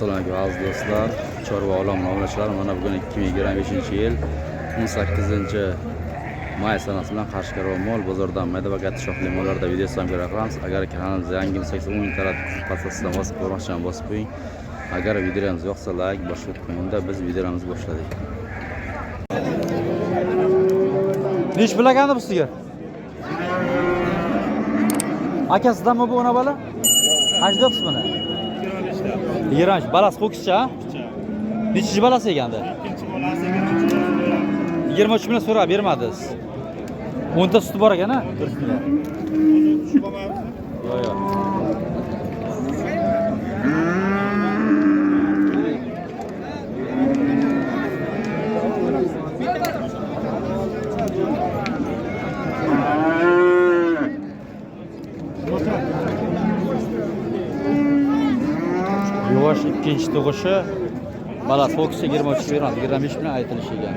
Assalomu alaykum aziz do'stlar, chorva olam muomalachilari. Mana bugun 2025-yil 18 may sanasi bilan Qarshi Karvon mol bozoridan mayda va katta shoxli mollarda video ham ko'ra qilamiz. Agar kanalimiz yangi bo'lsa, o'ng taraf pastasidan bosib ko'rmoqchi bosib qo'ying. Agar videomiz yoqsa, like bosib qo'yingda, biz videomizni boshladik. Nechi pul ekandi bu sigir? Aka, sizdanmi bu ona bola? Qancha deyapsiz buni? 23. Balasi ho'kizcha? Nechinchi balasi ekandi? 23 million so'rab bermadingiz. 10 ta suti bor ekan, a? Bir kunda. Yo'q. Yuvosh ikkinchi tug'ishi, balasi ho'kizcha, 23 beradi, 25 bilan aytilishi ekan.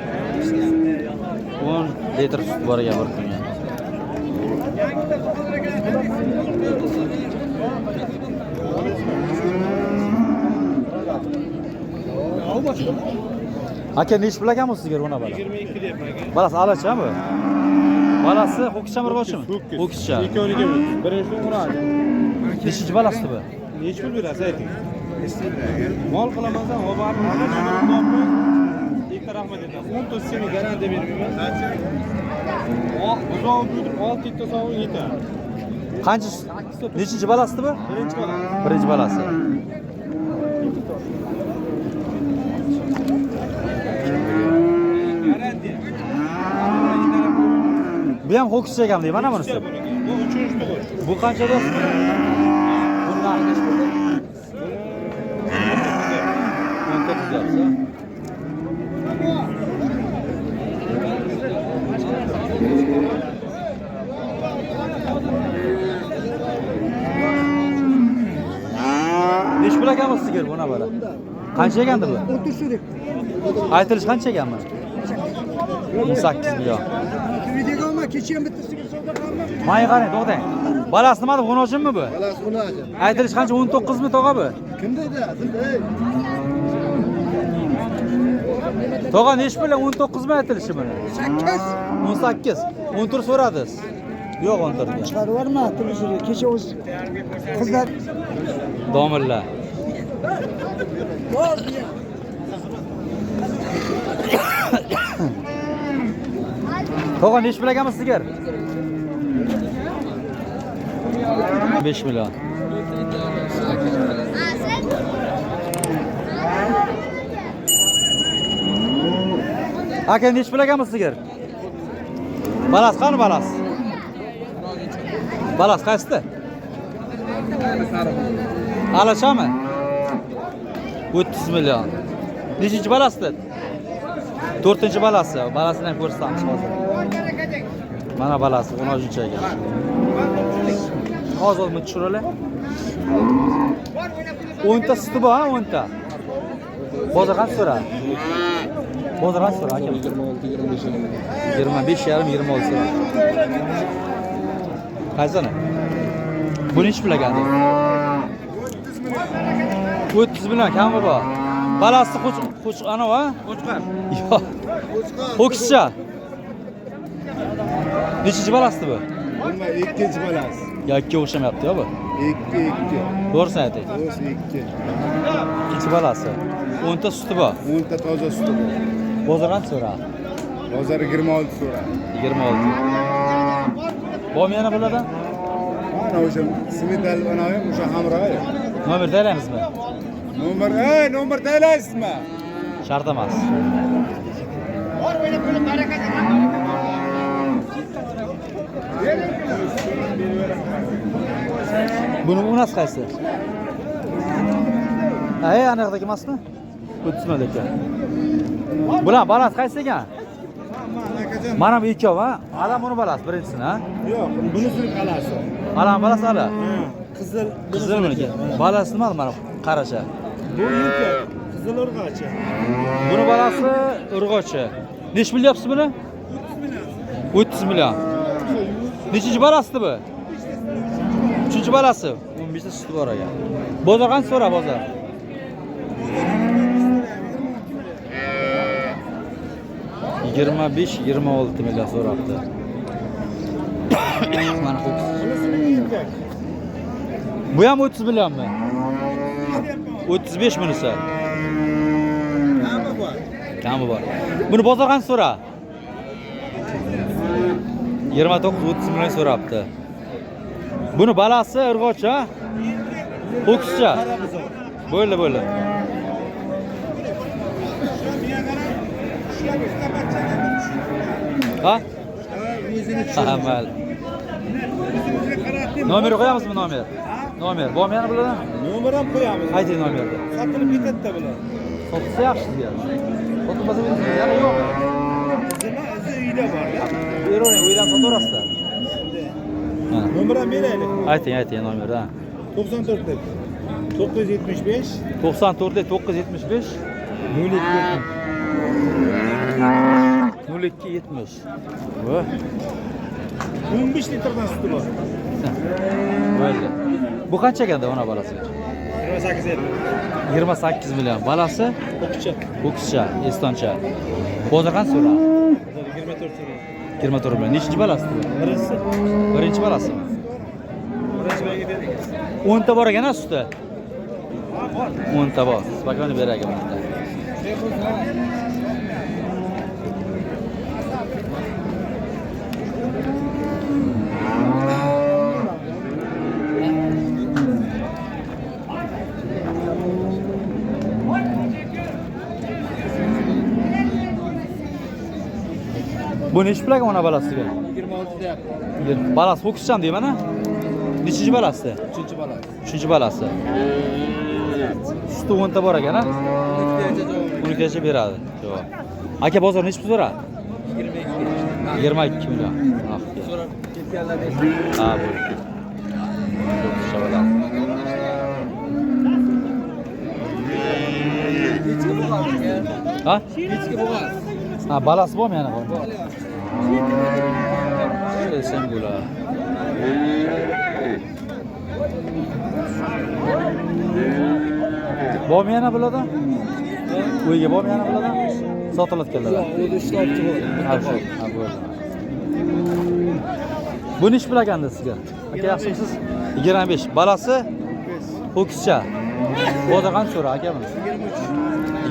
10 litr sut bor ekan bir kunga. Aka, nechi pul ekan bu sizga ona bola? 22 deyapman aka. Balasi alacha bu? Balasi ho'kizchami, urg'ochimi? Ho'kizcha. Ikkoviniga bu. Birinchisi uradi. Nechinchi balasi bu? Nechi pul berasiz, ayting. Mol qilaman, san oborib ikkita rahmat aytaman. 10 ta seni garantiya bermayman. Buzov buyurib 6 ta sovun yetadi. Qancha, nechinchi balasi bu? Birinchi bola. Birinchi balasi. Garantiya. Bu ham ho'kizcha ekan deyman, mana bunisi. Bu uchinchi tug'ish. Bu qancha do'st? Buni narxi nechi pul? 19 deyapsiz, a? Nechi pul ekan bu sigir, buna bola? Qancha ekandi bu? 30 deb. Aytilishi qancha ekanmi? 18 million. Videoga olma, kecha ham bitta sigir savdo qildim. Manga qarang, to'xtang. Balasi nima deb, g'unojinmi bu? Balasi g'unojin. Aytilishi qancha? 19 mi tog'a bu? Kim deydi? Ey. Tog'a, nechi pul? 19 mi aytilishi buni? 8. 18. 14 so'radingiz. Yo'q, 14 ga. Chiqarib yuborma televizorga. Kecha o'z qizlar Domilla. bor. Tog'a, nechi pul ekan bu sigir? 5 million. Aka, nechi pul ekan bu sigir? Balasi qani, balasi? Balasi qaysidi? Alachami? 30 million. Nechinchi balasi? To'rtinchi balasi. Balasini ham ko'rsatamiz hozir. Mana balasi, 13 ekan. Hozir buni tushiraylik. 10 ta suti bor, ha, 10 ta. Bozor qancha so'radi? Bozor qancha so'radi aka? 26, 25. 25 yarim, 26 so'radi. Qaysini? Bu nechi pul ekan? 30 million kami bor. Balasi qo'ch qo'ch anavi, ha? Qo'chqar. Yo'q. Ho'kizcha. Nechinchi balasi bu? Nima, ikkinchi balasi. Yo, ikki o'xshamayapti bu. Ikki, ikki. To'g'risini ayting. To'g'risi ikki. Ikkinchi balasi. 10 ta suti bor. 10 ta toza suti bor. Bozor qancha so'radi? Bozor 26 so'radi. 26. Bormi yana bulardan? Mana o'sha simetal anavi ham o'sha hamrohi. Nomer tayinlaymizmi? Nomer, ey, nomer tayinlaysizmi? Shart emas. Buni unasi qaysi? Ay, anaqadagi emasmi? 30 million ekan. Bular balasi qaysi ekan? Mana bu ikkov, ha? Alam buni balasi birinchisini, ha? Yo'q, bunisi alasi. Alam balasi ala. Qizil. Qizil buniki. Balasi nima mana qarasha? Bu erkak. Qizil urg'ochi. Buni balasi urg'ochi. Nechi pul deyapsiz buni? 30 million. Nechinchi balasi bu? Uchinchi balasi. 15 ta suti bor ekan. Bozor qancha so'ra bozor? 25-26 million so'rabdi. Mana ho'kiz. Bu ham 30 millionmi? 35 bunisi. Kami bor. Kami bor. Buni bozor qancha so'ra? 29-30 million so'rabdi. Buni balasi urg'ochi, ha? Ho'kizcha. Bo'ldi, bo'ldi. Ha? Ha, mayli. Nomer qo'yamizmi nomer? Nomer. Bormi yana bulardan? Nomer ham qo'yamiz. Ayting nomerni. Sotilib ketadi-da bular. Sotilsa yaxshi sizga. Sotilmasa yana yo'q. Nima izi uyda bor. Beravering, uydan sotaverasizlar. Ha. Nomer ham beraylik. Ayting, ayting nomerni. Ha. 94 975 94 975 02 02 70. Va 15 litrdan suti bor. bo'ldi. Bu qancha ekanda ona balasi? 28 50. 28 million. Balasi O'qchi. ho'kizcha, estoncha. Bozor qancha so'radi? 24 so'raydi. 24 million. Nechinchi balasi bu? Birinchisi. Birinchi balasimi? Birinchi belgi dedik. 10 ta bor ekan a suti. Ha, bor. 10 ta bor. Spokойно berar ekan bunda. Bu nechi pul ekan ona balasiga? 26 deyapti. Balasi ho'kizcham deyman a? Nechinchi balasi? 3-chi balasi. Uchinchi balasi. Suti 10 ta bor ekan a? 12gacha beradi. Javob. Aka bozor nechi pul so'radi? 22. 22 million. Ah, So'rab ketganlar. Ha, bo'ldi. Ho'kizcha balasi. Nechki bo'lgan aka? Ha? Nechki bo'lgan? Ha, balasi bormi yana bor? Desam bo'lar. Bormi yana bulardan? Uyga bormi yana bulardan? Sotilayotganlar. Yo'q, o'zi ishlabchi bo'ldi. Ha, shu. Ha, bo'ldi. Bu nechi pul ekanda sizga? Aka yaxshimisiz? 25. Balasi ho'kizcha. Bozor qancha so'ra aka buni?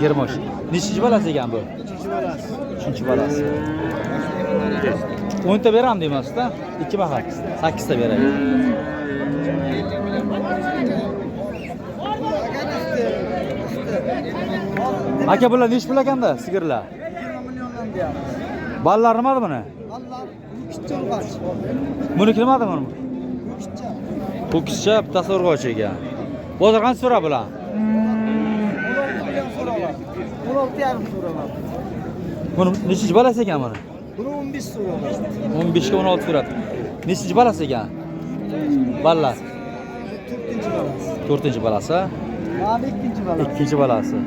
23. Nechinchi balasi ekan bu? 3-chi balasi. Uchinchi balasi. 10 ta beram deymasizda? 2 mahal. 8 ta beradi. Aka bular nechi pul ekanda sigirlar? 20 milliondan deyapmiz. Ballar nimadi buni? Ballar ho'kizcha urg'och. Buniki nimadi buni? Ho'kizcha. Ho'kizcha bittasi urg'och ekan. Bozor qancha so'rab bular? 16 million so'rayapti. 16,5 so'rayapti. Buni nechinchi balasi ekan buni? Buni 15 so'rayapti. 15 ga 16 so'radi. Nechinchi balasi ekan? Ballar. 4-chi balasi. 4-chi balasi. Mana 2-chi balasi. 2-chi balasi.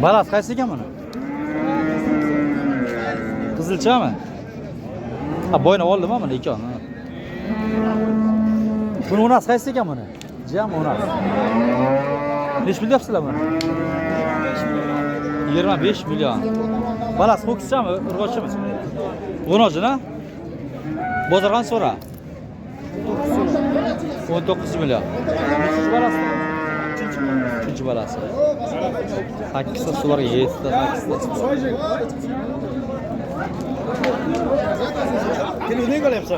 Balasi qaysi ekan buni? Qizilchami? Ha, bo'yni oldimi buni ikkovini? Buni onasi qaysi ekan buni? Jam onasi. Nechi pul deyapsizlar buni? 25 million. Balasi ho'kizchami, urg'ochimi? Urg'ochi, Bozor qancha so'ra? 19 million. Nechinchi balasi? Uchinchi balasi. 8 ta suvar, 7 ta, 8 ta. Televizorga qo'yapsan.